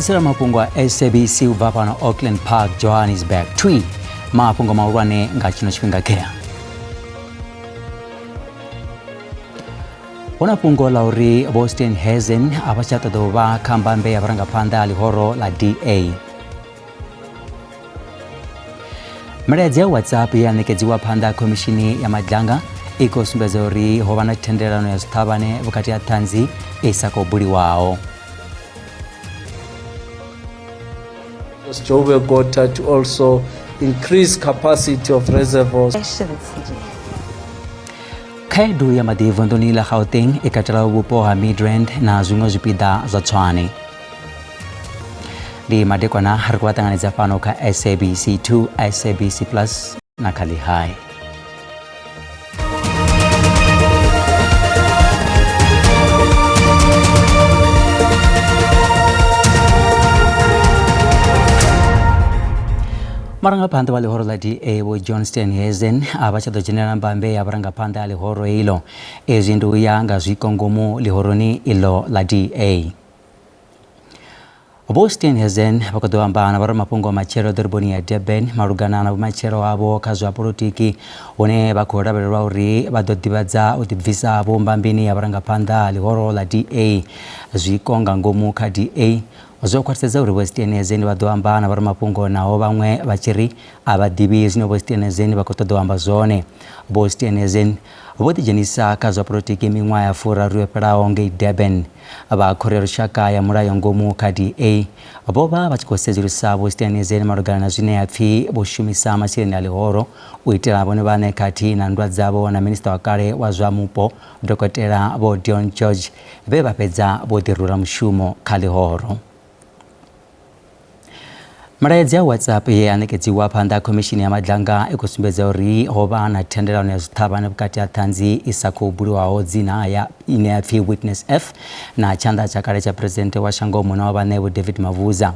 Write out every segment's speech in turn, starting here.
Ḓisela mafhungo a SABC u bva fhano Auckland Park, Johannesburg. Twi mafhungo mahulwane nga tshino tshifhinga khea. Hu na fhungo ḽa uri Vho Steenhuisen a vha tsha ṱoḓa u vha kha mbambe ya vhurangaphanḓa ha ḽihoro ḽa DA. Milaedza ya WhatsApp ye ya ṋekedziwa phanḓa ha khomishini ya Madlanga i khou sumbedza uri ho vha na thendelano ya zwiṱhavhane vhukati ha ṱhanzi i sa khou buliwaho. Joburg Water to also increase capacity of reservoirs. Khaedu ya maḓi vunḓuni ḽa Gauteng i katela vhupo ha Midrand na zwiṅwe zwipiḓa zwa Tshwane. Ndi madekwana ri khou vha ṱanganedza fhano kha SABC 2, SABC Plus na kha Lihai. Murangaphanḓa wa ḽihoro ḽa DA Vho John Steenhuisen a vha tsha ḓo dzhenela mbambe ya vhurangaphanḓa ha ḽihoro iḽo. Izwi ndi u ya nga zwiko ngomu ḽihoroni iḽo ḽa DA. Vho Steenhuisen vha khou ḓo amba na vhoramafhungo matshelo ḓoroboni ya Durban malugana na vhumatshelo havho kha zwa polotiki hune vha khou lavhelelwa uri vha ḓo ḓivhadza u ḓibvisa havho mbambini ya vhurangaphanḓa ha ḽihoro ḽa DA. Zwiko nga ngomu kha DA zwo khwaṱhisedza uri Vho Steenhuisen vha ḓo amba na vhoramafhungo naho vhaṅwe vha tshi ri a vha ḓivhi zwine Vho Steenhuisen vha khou ṱoḓa u amba zwone. Vho Steenhuisen vho ḓidzhenisa kha zwa polotiki miṅwaha ya furaru yo fhelaho ngei Durban. Vha Khoro ya Lushaka ya Mulayo ngomu kha DA vho vha vha tshi khou sedzulusa Vho Steenhuisen malugana na zwine ha pfi vho shumisa masheleni a ḽihoro u itela vhone vhaṋe khathihi na nndwa dzavho na minisiṱa wa kale wa zwa mupo Dokotela Vho Dion George vhe vha fhedza vho ḓirula mushumo kha ḽihoro. Milaedza ya WhatsApp ye ya ṋekedziwa phanḓa ha khomishini ya Madlanga i khou sumbedza uri ho vha na thendelano ya zwiṱhavhane vhukati ha ṱhanzi i sa khou buliwaho dzina ya ine ya pfi Witness F na tshanḓa tsha kale tsha phresidennde wa shango munna wa vhaṋe Vho David Mabuza.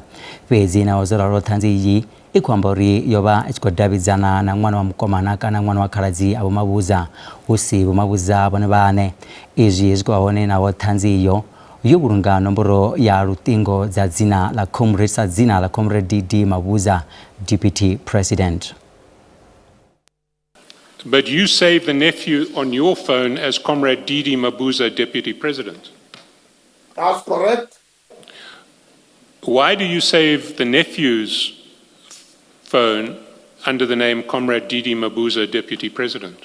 Fhedzi naho zwo ralo ṱhanzi iyi i khou amba uri yo vha i tshi khou davhidzana na ṅwana wa mukomana kana ṅwana wa khaladzi a Vho Mabuza hu si Vho Mabuza vhone vhaṋe. Izwi zwi khou vha hone naho ṱhanzi iyo yo vhulunga nomboro ya luṱingo dza dzina ḽa Comrade sa dzina ḽa Comrade DD Mabuza, Deputy President. But you save the nephew on your phone as Comrade DD Mabuza, Deputy President. That's correct. Why do you save the nephew's phone under the name Comrade DD Mabuza, Deputy President?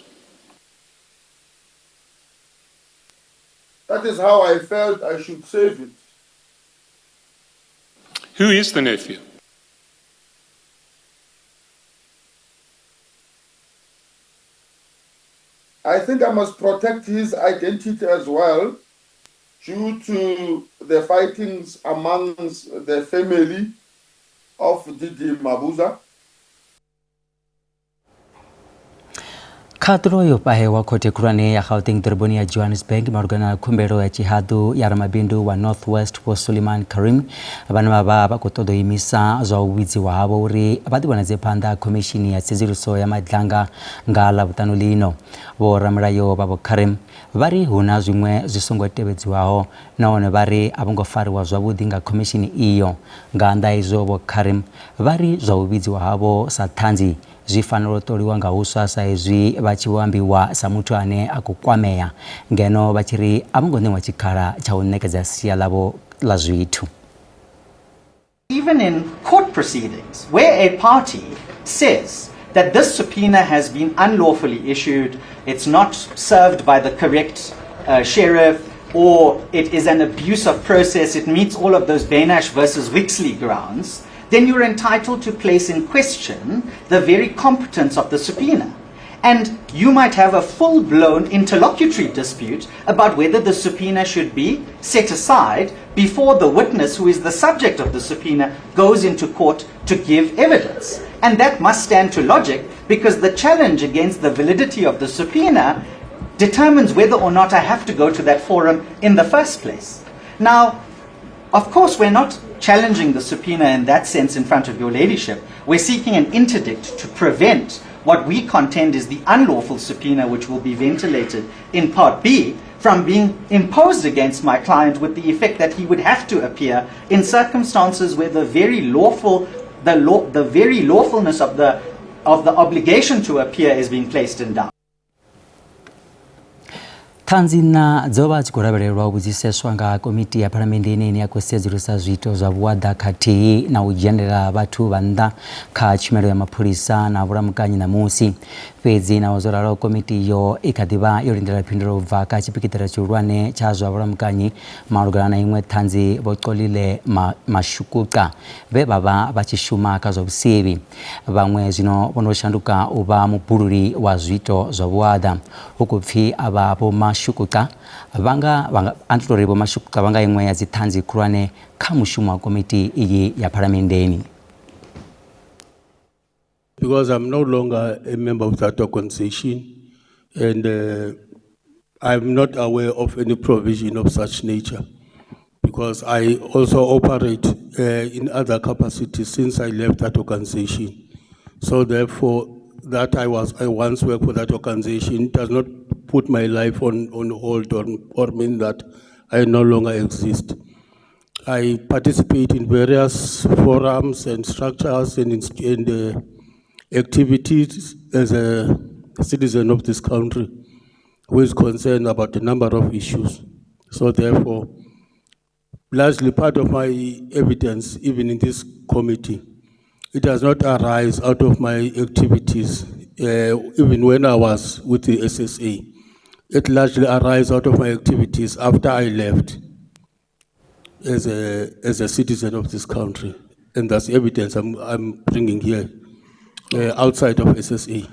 That is how I felt I should save it. Who is the nephew? I think I must protect his identity as well due to the fightings amongst the family of Didi Mabuza. Khaṱulo yo fhahewa khothe khulwane ya Gauteng ḓoroboni ya Johannesburg malugana na khumbelo ya tshihaḓu ya ramabindu wa North West Vho Suleiman Karim vhane vha vha vha khou ṱoḓa u imisa zwa u vhidziwa havho uri vha ḓivhonadze phanḓa ha khomishini ya tsedzuluso ya madlanga nga Ḽavhuṱanu ḽino. Vho ramulayo vha Vho Karim vha ri hu na zwiṅwe zwi songo tevhedziwaho nahone vha ri a vho ngo fariwa zwavhuḓi nga khomishini iyo. Nga nnḓa ha izwo Vho Karim vha ri zwa u vhidziwa havho sa ṱhanzi zwi fanela u ṱoliwa nga huswa sa izwi vha tshi vho ambiwa sa muthu ane a khou kwamea ngeno vha tshi ri a vho ngo ṋewa tshikhala tsha u ṋekedza sia ḽavho ḽa zwithu. Even in court proceedings where a party says that this subpoena has been unlawfully issued, it's not served by the correct sheriff, or it is an abuse of process, it meets all of those Benash versus Wixley grounds, then you're entitled to place in question the very competence of the subpoena. And you might have a full-blown interlocutory dispute about whether the subpoena should be set aside before the witness who is the subject of the subpoena goes into court to give evidence. And that must stand to logic, because the challenge against the validity of the subpoena determines whether or not I have to go to that forum in the first place. Now, of course, we're not challenging the subpoena in that sense in front of your ladyship. We're seeking an interdict to prevent what we contend is the unlawful subpoena, which will be ventilated in Part B, from being imposed against my client, with the effect that he would have to appear in circumstances where the very lawful, the law, the very lawfulness of the obligation to appear is being placed in doubt. Ṱhanzi nṋa dzo vha dzi khou lavhelelwa u vhudziseswa nga komiti ya phalamennde ine ya khou sedzulusa zwiito zwa vhuaḓa khathihi na u dzhenelela vhathu vha nnḓa kha tshumelo ya mapholisa na vhulamukanyi ṋamusi. Fhedzi naho zwo ralo, komiti iyo i kha ḓi vha yo lindela phindulo u bva kha tshipikiṱela tshihulwane tsha zwa vhulamukanyi malugana na iṅwe ṱhanzi Vho Xolile Mashukuqa vhe vha vha vha tshi shuma kha zwa vhusevhi. Vhaṅwe zwino vho no shanduka u vha mubululi wa zwiito zwa vhuaḓa. Hu khou pfi avha Vho Mashukuqa vha nga a ndi tou ri Vho Mashukuqa vha nga iṅwe ya dziṱhanzi khulwane kha mushumo wa komiti iyi ya phalamenndeni. Because I'm no longer a member of that organization, and I'm not aware of any provision of such nature, because I also operate in other capacities since I left that organization. So therefore, that I once worked for that organization does not put my life on hold or mean that I no longer exist. I participate in various forums and structures and activities as a citizen of this country who is concerned about a number of issues. So therefore, largely part of my evidence, even in this committee, it does not arise out of my activities, even when I was with the SSA. It largely arises out of my activities after I left as a citizen of this country. And that's evidence I'm bringing here outside of SSA.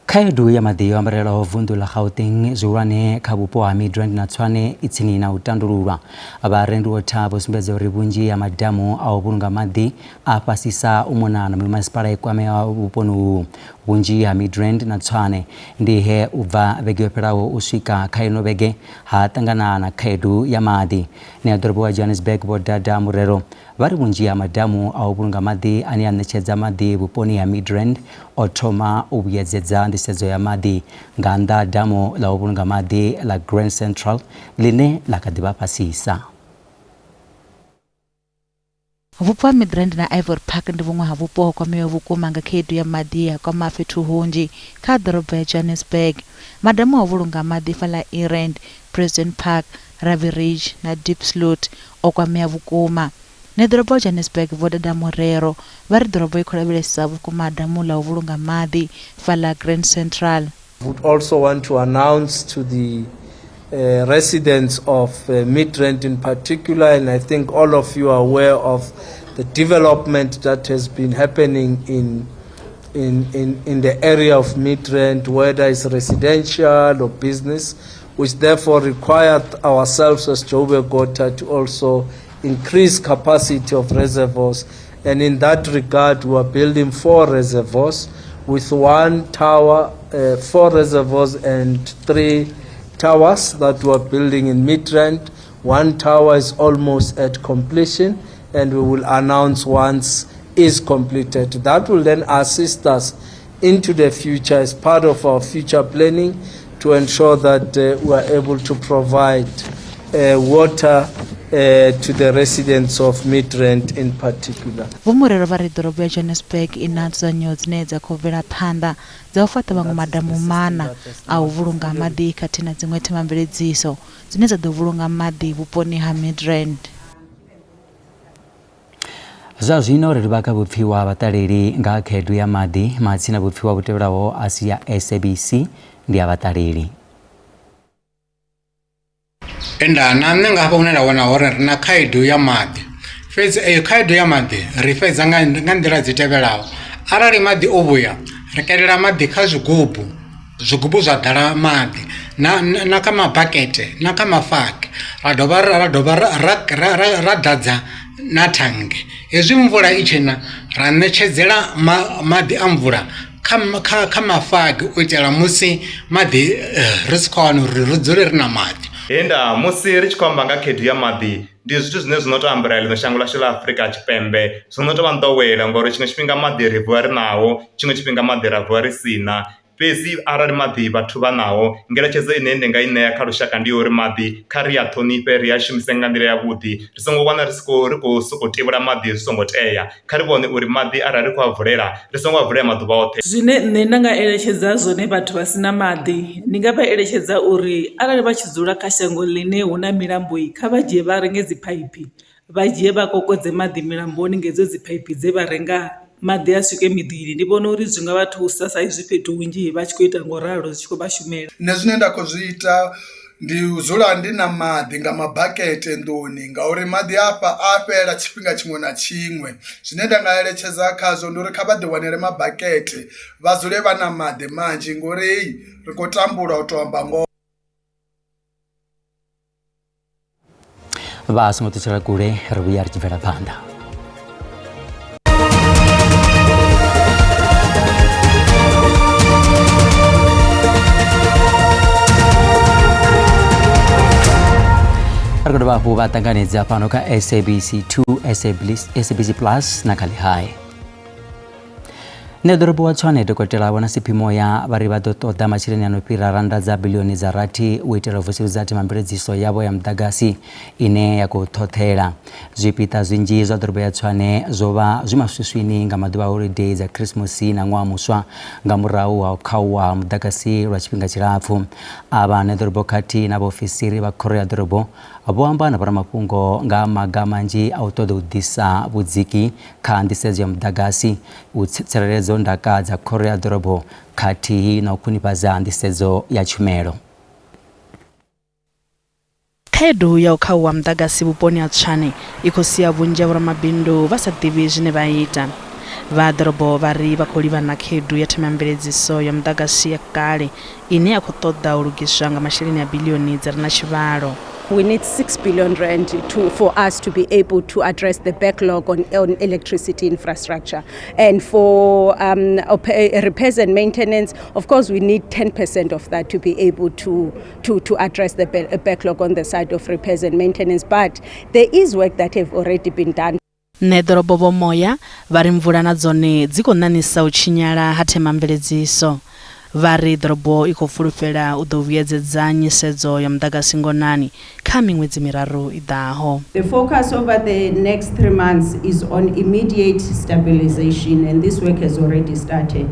Khaedu ya maḓi yo ambarelaho vunḓu ḽa Gauteng zwihulwane kha vhupo ha Midrand na Tshwane i tsini na u tandululwa. Vha Rand Water vho sumbedza uri vhunzhi ha madamu a u vhulunga maḓi a fhasisa u mona na mimasipala i kwameaho vhuponi uhu. Vhunzhi ha Midrand na Tshwane ndi he u bva vhege yo fhelaho u swika kha ino vhege ha ṱangana na khaedu ya maḓi. Ṋeaḓorobo wa Johannesburg Vho Dada Murero vha ri vhunzhi ha madamu a u vhulunga maḓi ane a ṋetshedza maḓi vhuponi ha Midrand o thoma u vhuyedzedza nḓisedzo ya maḓi nga nnḓa damu ḽa u vhulunga maḓi ḽa Grand Central ḽine ḽa kha ḓi vha fhasisa. Vhupo ha Midrand na Ivory Park ndi vhuṅwe ha vhupo ho kwameaho vhukuma nga khaedu ya maḓi ya kwama fhethu hunzhi kha ḓorobo ya Johannesburg. Madamu a u vhulunga maḓi fhaḽa Erand, President Park, Rabie Ridge na Diepsloot o kwamea vhukuma. Ṋeḓorobo wa Johannesburg Vho Dada Morero vha ri ḓorobo i khou lavhelesa vhukuma damu ḽa u vhulunga maḓi fhaḽa Grand Central. Would also want to announce to the residents of Midrand in particular, and I think all of you are aware of the development that has been happening in the area of Midrand, whether it's residential or business, which therefore required ourselves as Joburg Water to also increase capacity of reservoirs. And in that regard, we are building 4 reservoirs with 1 tower, 4 reservoirs and 3 towers that we are building in Midrand. 1 tower is almost at completion, and we will announce once is completed. That will then assist us into the future as part of our future planning to ensure that we are able to provide water to the residents of Midrand in particular. Vho Morero vha ri ḓorobo ya Johannesburg i na nzudzanyo dzine dza khou bvela phanḓa dza u fhaṱa vhaṅwe madamu mana a u vhulunga maḓi khathihi na dziṅwe themamveledziso dzine dza ḓo vhulunga maḓi vhuponi ha Midrand. Zwa zwino ri livha kha vhupfiwa ha vhaṱaleli nga khaedu ya maḓi. Matsina vhupfiwa vhu tevhelaho a si ya SABC ndi ya vhaṱaleli. Enda na nṋe nga hafha hune nda wana hone ri na khaedu ya maḓi, fhedzi eyo khaedu ya maḓi ri fhedza nga nḓila dzi tevhelaho, arali maḓi o vhuya ri kelela maḓi kha zwigubu, zwigubu zwa ḓala maḓi na na kha mabakete na kha mafagi ra dovha ra dovha ra ra ḓadza na thannge. Hezwi mvula i tshi na ra ṋetshedzela maḓi a mvula kha kha kha mafagi u itela musi maḓi ri si khou a wana uri ri dzule ri na maḓi. He nda musi ri tshi khou amba nga khaedu ya maḓi ndi zwithu zwine zwi no tou ambela ḽino shango ḽashu ḽa Afrika Tshipembe zwo no tou vha nḓowelo ngori tshiṅwe tshifhinga maḓi ri vuwa ri nao tshiṅwe tshifhinga maḓi ra vuwa ri si na. Fhedzi arali maḓi vhathu vha nao, ngeletshedzo ine nda nga i ṋea kha lushaka ndi ya uri maḓi kha ri a ṱhonifhe, ri a shumise nga nḓila yavhuḓi, ri songo wana ri si khou ri khou sokou tevhula maḓi zwi songo tea. Kha ri vhone uri maḓi arali ri khou a vulela ri songo a vulela maḓuvha oṱhe. Zwine nṋe nda nga eletshedza zwone vhathu vha sina maḓi ndi nga vha eletshedza uri arali vha tshi dzula kha shango ḽine hu na milambo kha vha dzhie vha renge dzi phaiphi vha dzhie vha kokodze maḓi milamboni nga hedzo dzi phaiphi dze vha renga maḓi a swike miḓini, ndi vhona uri zwi nga vha thusa sa izwi fhethu hunzhi vha tshi kho ita ngo ralo zwi tshi khou vha shumela. Nṋe zwine nda kho zwi ita ndi u dzula ndi na maḓi nga mabakete nḓuni ngauri maḓi afha a fhela tshifhinga tshiṅwe na tshiṅwe, zwine nda nga eletshedza khazwo ndi uri kha vha ḓi wanele mabakete vha dzule vha na maḓi manzhi ngori ri khou tambula u to amba ngoho. Vha songo ṱutshela kule, ri vhuya ri tshi bvela phanḓa. Ri khou dovha hafhu vha ṱanganedza fhano kha SABC 2, SABC Plus na kha Ḽihae. Ṋeḓorobo wa Tshwane Dokotela Vho Nasiphi Moya vha ri vha ḓo ṱoḓa masheleni a no fhira rannda dza biḽioni dza rathi u itela u vusuludza themamveledziso yavho ya muḓagasi ine ya khou ṱhoṱhela. Zwipiḓa zwinzhi zwa ḓorobo ya Tshwane zwo vha zwi maswiswini nga maḓuvha a holodei dza Khirisimusi na ṅwaha muswa nga murahu ha u khauwa ha muḓagasi lwa tshifhinga tshilapfu. Avha ṋeḓorobo khathihi na vhaofisiri vha khoro ya ḓorobo vho amba na vhoramafhungo nga ha maga manzhi a u ṱoḓa u ḓisa vhudziki kha nḓisedzo ya muḓagasi, u tsireledzo ndaka dza khoro ya ḓorobo khathihi na u khwinifhadza nḓisedzo ya tshumelo. Khaedu ya u khauwa muḓagasi vhuponi ha Tshwane i khou sia vhunzhi ha vhoramabindu vha sa ḓivhi zwine vha ita. Vha ḓorobo vha ri vha khou livhana na khaedu ya themamveledziso ya muḓagasi ya kale ine ya khou ṱoḓa u lugiswa nga masheleni a biḽioni dzi re na tshivhalo. We need 6 billion rand for us to be able to address the backlog on electricity infrastructure. And for repairs and maintenance, of course, we need 10% of that to be able to address the backlog on the side of repairs and maintenance. But there is work that have already been done. Ṋeḓorobo Vho Moya vha ri mvula na dzone dzi khou ṋaṋisa u tshinyala ha themamveledziso. Vha ri ḓorobo i khou fulufhela u ḓo vhuyedzedza nyisedzo ya muḓagasi ngonani kha miṅwedzi miraru i ḓaho. The focus over the next 3 months is on immediate stabilization, and this work has already started.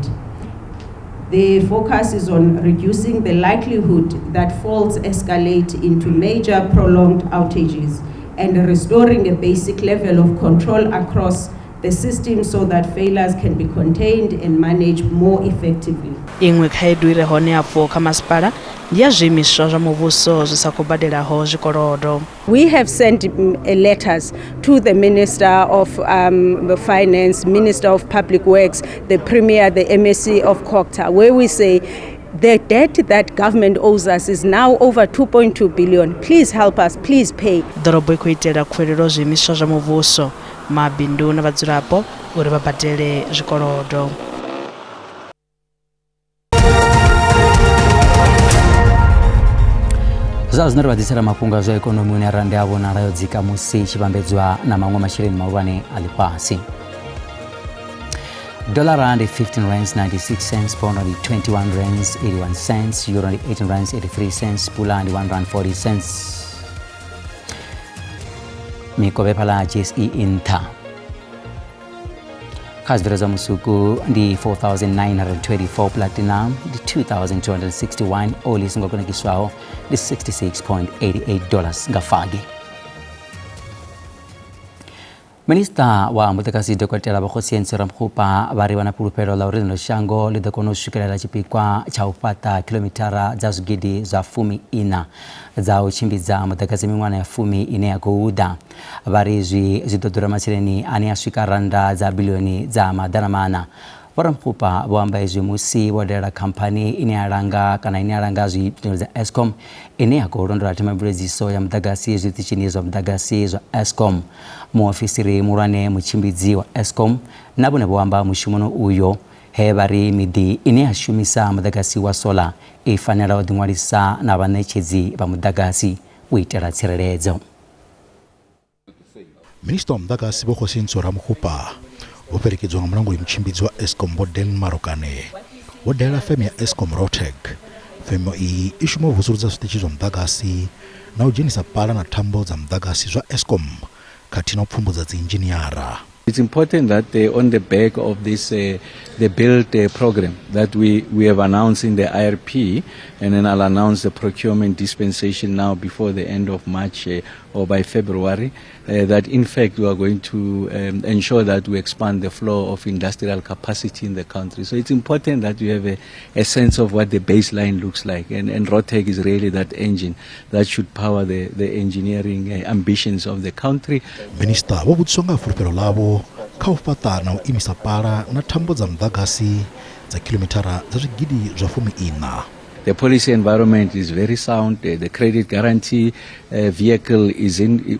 The focus is on reducing the likelihood that faults escalate into major prolonged outages and restoring a basic level of control across the system so that failures can be contained and managed more effectively. Iṅwe khaedu i re hone afho kha masipala ndi ya zwiimiswa zwa muvhuso zwi sa khou badelaho zwikolodo. We have sent letters to the Minister of Finance, Minister of Public Works, the Premier, the MSC of COGTA, where we say the debt that government owes us is now over 2.2 billion. Please help us, please pay. Ḓorobo i khou itela khuwelelo zwiimiswa zwa muvhuso, mabindu na vhadzulapo uri vha badele zwikolodo. Zwa zwino ri vha ḓisela mafhungo a zwa ikonomi hune rannda ya vhonala yo dzika musi i tshi vhambedzwa na maṅwe masheleni mahulwane a ḽifhasi. Dollar ndi 15 rands 96 cents, pound ndi 21 rands 81 cents, euro ndi 18 rands 83 cents, pula ndi 1 rand 40 cents. Mikovhe fhaḽa JSE i nṱha. Kha zwibveledzwa zwa musuku ndi 4,924, platinum ndi 2,261, oli i songo kunakiswaho ndi 66.88 dollars nga fagi. Minisiṱa wa muḓagasi Dokotela Vho Kgosientsho Ramokgopa vha ri vha na fhulufhelo ḽa uri ḽino shango ḽi ḓo kona u swikelela tshipikwa tsha u fhaṱa khilomithara dza zwigidi zwa 14 dza u tshimbidza muḓagasi miṅwana ya fumi ine ya khou ḓa. Vha ri izwi zwi ḓo ḓura masheleni ane a swika rannda dza biḽioni dza maḓana maṋa. Vho Ramokgopa vho amba izwi musi vho dalela khamphani ine ya langa kana ine ya langa zwithu dza Eskom ine ya khou londola themamveledziso ya muḓagasi zwiṱitshini zwa muḓagasi zwa Eskom. Muofisiri muhulwane mutshimbidzi wa Eskom na vhone vho amba mushumoni uyo he vha ri miḓi ine ya shumisa muḓagasi wa sola i fanela u ḓiṅwalisa na vhaṋetshedzi vha muḓagasi u itela tsireledzo. Minisiṱa wa muḓagasi Vho Kgosientsho Ramokgopa vho fhelekedzwa nga mulanguli mutshimbidzi wa Eskom Vho Dan Marokane Vho dalela feme ya Eskom Rotek. Feme iyi i shuma u vusuludza zwiṱitshi zwa muḓagasi na u dzhenisa pala na thambo dza muḓagasi zwa Eskom khathihi na u pfumbudza dziinzhiniara. It's important that on the back of this, the build program that we have announced in the IRP, and then I'll announce the procurement dispensation now before the end of March or by February, that in fact we are going to ensure that we expand the flow of industrial capacity in the country. So it's important that we have a sense of what the baseline looks like, and Rotek is really that engine that should power the engineering ambitions of the country. Minista vho vhudziswa nga fulufhelo ḽavho kha u fhaṱa na u imisa pala na thambo dza muḓagasi dza kilomithara dza zwigidi zwa 14. The policy environment is very sound. The credit guarantee vehicle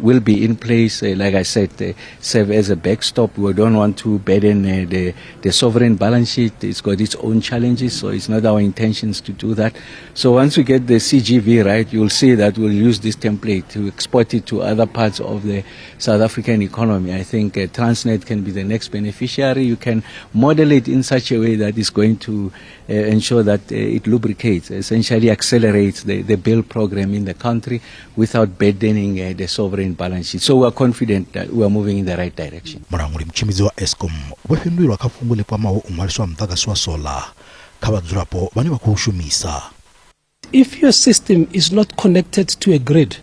will be in place. Like I said, serve as a backstop. We don't want to burden the sovereign balance sheet. It's got its own challenges, so it's not our intentions to do that. So once we get the CGV right, you'll see that we'll use this template to export it to other parts of the South African economy. I think Transnet can be the next beneficiary. You can model it in such a way that it's going to ensure that it lubricates, essentially accelerates the build program in the country without burdening the sovereign balance sheet. So we are confident that we are moving in the right direction. Mulanguli mutshimbidzi wa Eskom vho fhindulwa kha fhungo ḽi kwamaho u ṅwaliswa muḓagasi wa solar kha vhadzulapo vhane vha khou shumisa. If your system is not connected to a grid,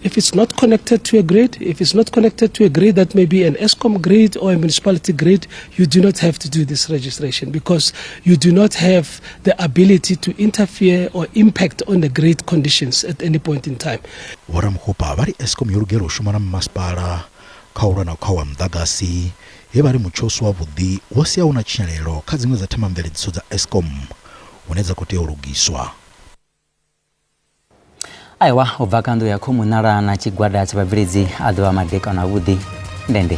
if it's not connected to a grid, if it's not connected to a grid that may be an Eskom grid or a municipality grid, you do not have to do this registration because you do not have the ability to interfere or impact on the grid conditions at any point in time. Vho Ramokgopa vha ri Eskom yo lugela u shuma na masipala kha u lwa na u khauwa muḓagasi he vha ri mutsho u si wavhuḓi wo sia hu na tshinyalelo kha dziṅwe dza themamveledziso dza Eskom hune dza khou tea u lugiswa. Aiwa u bva kha nnḓu ya khomunala na tshigwada tsha vhabveledzi a ḓovha madekano avhuḓi ndende.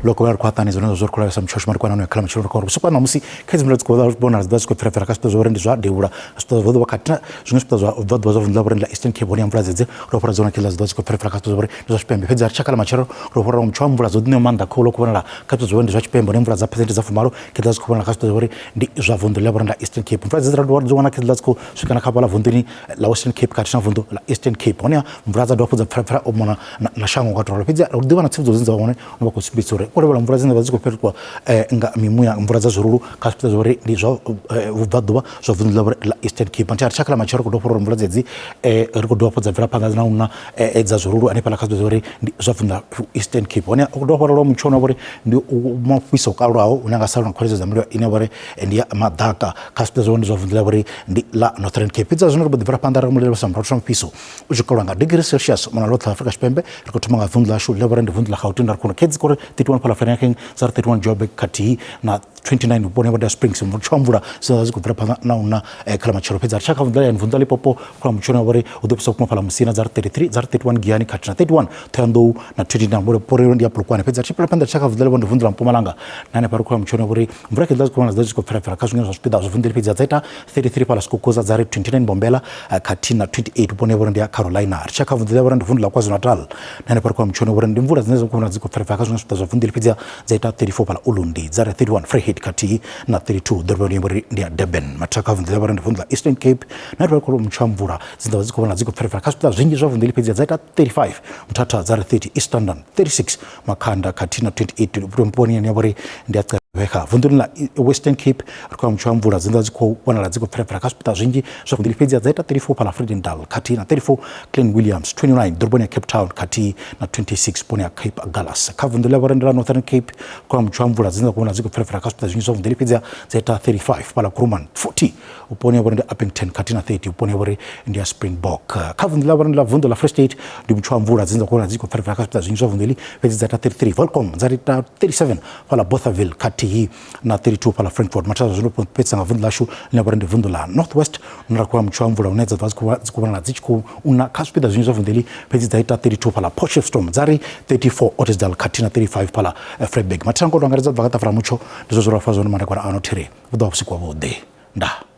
Loko vha ri khou aṱani zwone zwo ri khou lavhelesa mutsho shuma ri kwana no khala matshelo ri khou uri na musi kha dzi mvula dzi khou vhonala dzi khou pfela kha zwipiḓa zwa uri ndi zwa devhula zwipiḓa zwa ḓuvha khathihi na zwiṅwe zwipiḓa zwa bva ḓuvha zwa vunḓu ḽa vhori ndi ḽa Eastern Cape hone ya mvula dzedzi ro fhura dzone kheḽa dzi khou pfela kha zwipiḓa zwa uri ndi zwa tshipembe fhedzi ri tshakhala matshelo ro fhura mutsho wa mvula dzo ḓi maanḓa khou khou vhonala kha zwipiḓa zwa uri ndi zwa tshipembe hone mvula dza phesenthe dza 80 kheḽa dzi khou vhonala kha zwipiḓa zwa uri ndi zwa vunḓu ḽa vhori ndi ḽa Eastern Cape mvula dzedzi ra dovha dzi wana kheḽa dzi khou swika na kha fhaḽa vunḓuni ḽa Western Cape khathihi na vunḓu ḽa Eastern Cape hone mvula dza dovha hafhu dza pfela u mona na shango nga to ralo fhedzi ri ḓivha na tsivhudzo dzine dza vha hone vha khou sumbedzisa uri u lavhelela mvula dzine dza vha dzi khou fhelelwa nga mimuya mvula dza zwirulu kha zwipiḓa zwa uri ndi zwa vhubvaḓuvha zwa vunḓu ḽa ḽa Eastern Cape nthihi ri tshakhala matshelo ri khou dovha uri mvula dzedzi ri khou dovha hafhu dza bvela phanḓa na u na dza zwirulu hanefhaḽa kha zwipiḓa zwa uri ndi zwa vunḓu ḽa Eastern Cape hone u dovha hafhu mutsho une wa vha uri ndi mufhiso o kalulaho une anga sala na khwaliso dza mililo ine ya vha uri ndi ya maḓaka kha zwipiḓa zwa ndi zwa vunḓu ḽa uri ndi ḽa Northern Cape fhedzi zwino ri mbo ḓi bvela phanḓa ri mulilo sa murahu mufhiso u tshi kalwa nga degree Celsius mona ḽoṱhe Afrika Tshipembe ri khou thoma nga vunḓu ḽashu ḽe vhori ndi vunḓu ḽa Gauteng ra khou khedzi kore 31 fhaḽa Vereeniging dza ri 31 Joburg khathihi na 29 vhuponi ha Springs mutsho wa mvula zwine zwa zwi khou bvela phanḓa na u na kha ḽa matshelo fhedzi ri tshaka vunḓu ḽa vunḓu ḽa Limpopo khou mutsho wa uri hu ḓo fhisa vhukuma fhaḽa Musina dza ri 33 dza ri 31 Giyani khathihi na 31 Thohoyandou na 29 vhuponi ndi ya Polokwane fhedzi ri tshi bvela phanḓa ri tshaka vunḓu ḽa ndi vunḓu ḽa Mpumalanga na hanefha ri khou mutsho wa uri mvula khedziḽa dzi khou vhonala dzi khou pfela pfela kha zwiṅwe zwa zwipiḓa zwa vunḓu fhedzi dza ita 33 fhaḽa Skukuza dza ri 29 Bombela khathihi na 28 vhuponi ha vhori ndi ya Carolina ri tshaka vunḓu ḽa vhori ndi vunḓu ḽa KwaZulu-Natal na hanefha ri khou mutsho wa uri ndi mvula dzine dza khou vhonala dzi khou pfela pfela kha zwiṅwe zwipiḓa zwa vunḓu fhedzi dza ita 34 fhaḽa Ulundi dza ri 31 Vryheid khathihi na 32 ḓoroboni ya vhori ndi ya Durban mathakha vunḓu ḽa vhori ndi vunḓu ḽa Eastern Cape na hanefha ri khou mutsho wa mvula dzine dza dzi khou vhonala dzi khou pfela pfela kha zwipiḓa zwinzhi zwa vunḓu fhedzi dza ita 35 Mthatha dza ri 30 East London 36 Makhanda khathihi na 28 vhuponi ya vhori ndi ya Gqeberha vunḓuni ḽa Western Cape ri khou mutsho wa mvula dzine dza dzi khou vhonala dzi khou pfela pfela kha zwipiḓa zwinzhi zwa vunḓu fhedzi dza ita 34 fhaḽa Vredendal khathihi na 34 Clan Williams 29 ḓoroboni ya Cape Town khathihi na 26 vhuponi ha Cape Agulhas kha vunḓu ḽa vhori ndi ḽa Northern Cape ri khou mutsho wa mvula dzine dza khou vhonala dzi khou pfela pfela kha zwipiḓa zwinzhi zwa vunḓu fhedzi dza ita 35 fhaḽa Kuruman 40 vhuponi ha vhori ndi Upington khathihi na 30 vhuponi ha vhori ndi ya Springbok kha vunḓu ḽa vhori ndi ḽa vunḓu ḽa Free State ndi mutsho wa mvula dzine dza khou vhonala dzi khou pfela pfela kha zwipiḓa zwinzhi zwa vunḓu fhedzi dza ita 33 Welkom dza ita 37 fhaḽa Bothaville khathihi khathihi na 32 fhaḽa Frankfurt. Mathada zwa zwino fhedzisa nga vunḓu ḽashu ḽine vha uri ndi vunḓu ḽa North West, hune ra khou vha mutsho wa mvula hune dza ḓovha dzi khou vhonala dzi tshi khou una kha zwipiḓa zwinzhi zwa vunḓu heḽi, fhedzi dza ita 32 fhaḽa Potchefstroom, dza ri 34 Ottosdal khathihi na 35 fhaḽa Vryburg. Mathada ngo to angaredza bva kha ṱafula mutsho ndi zwo zwo ra fha zwone madekwana ano thiri vhu ḓo vha vhusiku wavhuḓi. Ndaa.